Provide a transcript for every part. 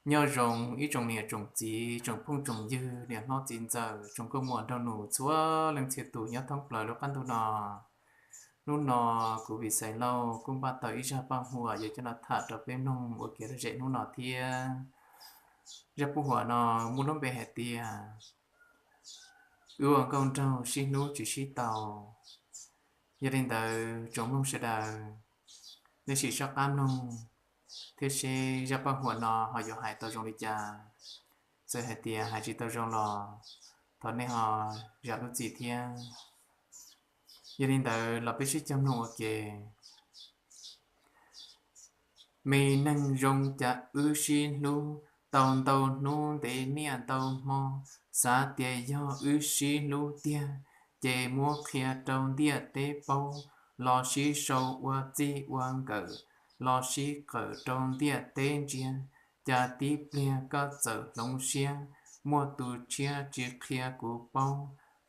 Nyob zoo ib tsoom niam tsoom txiv, tsoom phooj tsoom ywg, niam hlob txiv ntxawm, tsoom nkauj muam nraug nus txhua leej txhia tus nyob thoob plaws lub qab ntuj no. Hnub no kuv Vij Xais Lauj kuj npaj tau ib zaj paj huam yuav coj los tham rau peb mloog ua kev lom zem hnub no thiab. Zaj paj huam no muaj lub npe hais tias wb ua nkauj nraug sib hlub tsis sib tau. Yog li ntawd tsoom mloog sawv daws, nej sim soj qab mloog thiab seb zaj paj huam no ho yuav hais tau zoo li cas. Txawm hais tias hais tsis tau zoo los thov nej ho zam lub txim thiab. Yog li ntawd los peb sib cog mloog ua ke. Me neeg zoo cas wb sib hlub tau ntau hnub ntev niaj ntau hmo, xav tias yog wb sib hlub tiag, ces muab qhia rau ntiaj teb paub, los sib sau ua txij ua nkawm, los sib qawm rau ntiaj teb ntsia, cas tib pliag koj txawm hloov siab, muaj tus tshiab tsis qhia kuv paub,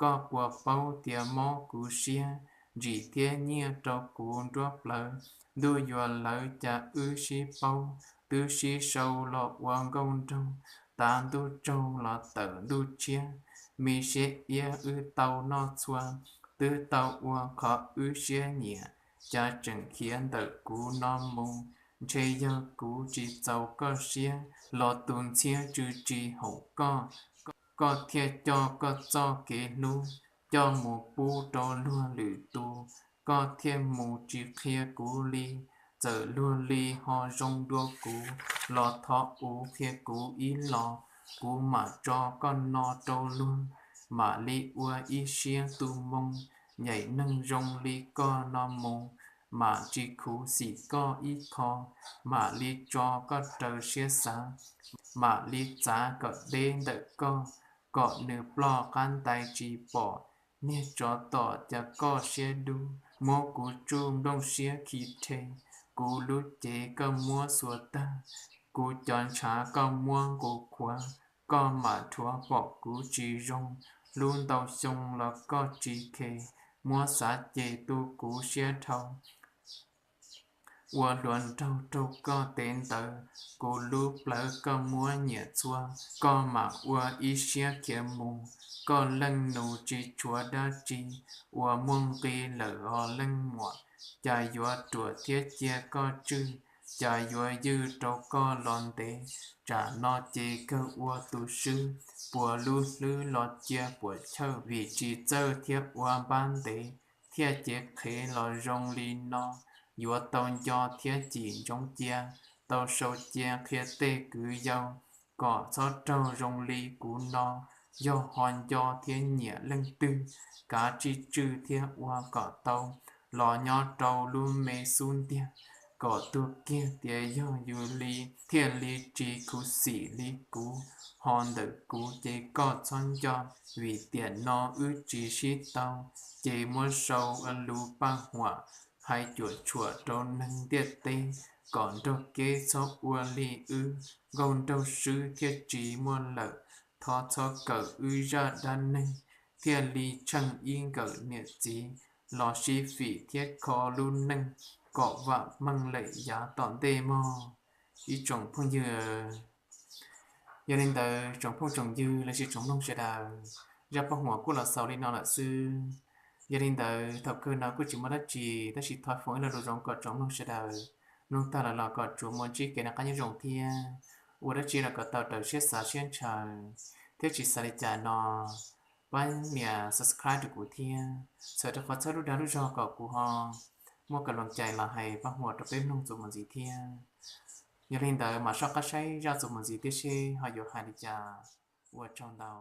koj puas paub tias mob kuv siab, ntsim thiab nyiaj rau kuv nruab plawv, ntuj yuav lawv cas wb sib paub, twb sib sau los ua nkauj nraug, tav ntuj tsaug los tawm ntuj tshiab, me siab iab wb tau noj txhua, twb tau ua qhov wb siab nyiam, cas tseem khiav ntawm kuv no mus, ntshe yog kuv tsis txaus koj siab, los tus ntxhiab tsw tsis haum koj, koj thiaj coj koj txoj kev hlub, coj mus pub rau luag lwm tus, koj thiaj mus tsis qhia kuv li, txawm luag li ho zoo dua kuv, los thov ua qhia kuv ib los, kuv mam tso koj no rau luag, mam li ua ib siab tu moo, nyaim neeg zoo li koj no mus, mam tsis khuv xim koj ib qho, mam li tso koj raws siab xav, mam li txav kom deb ntawm koj, kom nws ploj qab ntais tsis pom, niag tsov tom cas koj siab dub, muab kuv tsuj nplooj siab khi rhe, kuv lub cev koj muab xuas tag, kuv cov ntshav koj muab nqus qhuav, koj mam rhuav pom kuv tsis zoo, hlub ntau xyoo los koj tsis khe, muab xav ces tu kuv siab dhau, ua hluas nraug raug koj tev ntawd, kuv lub plawv koj muab nyiam txhua, koj mam ua ib siab khiav mus, koj leej nus tsis tshuav dab tsi, uas muaj nqi lawm os leej muam, cas yuav ruam thiab cia koj tswj, cas yuav ywj rau koj los ntev, tsam no ces kawg ua tus swb, puas lub hlwb los cia puas chawj, vim tsis txawj thiab ua npab ntev, thiaj cev qhev los zoo li no, yuav tau nco thiab cim ntsoov cia, tau sau cia qhia tej kwv yau, kom txhob raug zoo li kuv no, yog ho nco thiab nyiam leej twg, kav tsij tswj thiab ua kom tau, los nyob rau lub me xub ntiag, kom tuag kiag tias yog yus li, thiaj li tsis khuv xim li kuv, ho ntawm kuv ces koj txhob nco, vim tiam no wb tsis sib tau, ces muab sau lus paj huam, hais cuam tshuam rau neeg ntiaj teb, kom nrog kev txhob ua li wb, nkauj nraug swb thiaj tsis muaj lawm, thov txhob kawm wb zaj dab neeg, thiaj li tsheej ib nkawm niam txiv, los sib fim thiab kho lub neej, kom vam meej lawm yav tom ntej mog. Ib tsoom phooj ywg, yog li ntawd tsoom phooj tsoom ywg los sis tsoom mloog sawv daws, zaj paj huam kuj los xaus li no lawm xwb. Yog li ntawd thaum kawg no kuj tsis muaj dab tsi, tab sis thov foom ib lo lus zoo kom tsoom mloog sawv daws mloog tag lawm los kom tsuas muaj ntsib kev noj qab nyob zoo thiab, ua dab tsi los kom tau raws siab xav siab ntshaw, thiab tsis xav li cas no pab nias subscribe rau kuv thiab, txhawm rau qhov txhawb lub dag lub zog kom kuv ho muaj kom luam cai los hais paj huam rau peb mloog txuas mus ntxiv thiab. Yog li ntawd mam soj qab saib zaj txuas mus ntxiv thiab seb ho yuav hais li cas. Ua tsaug ntau.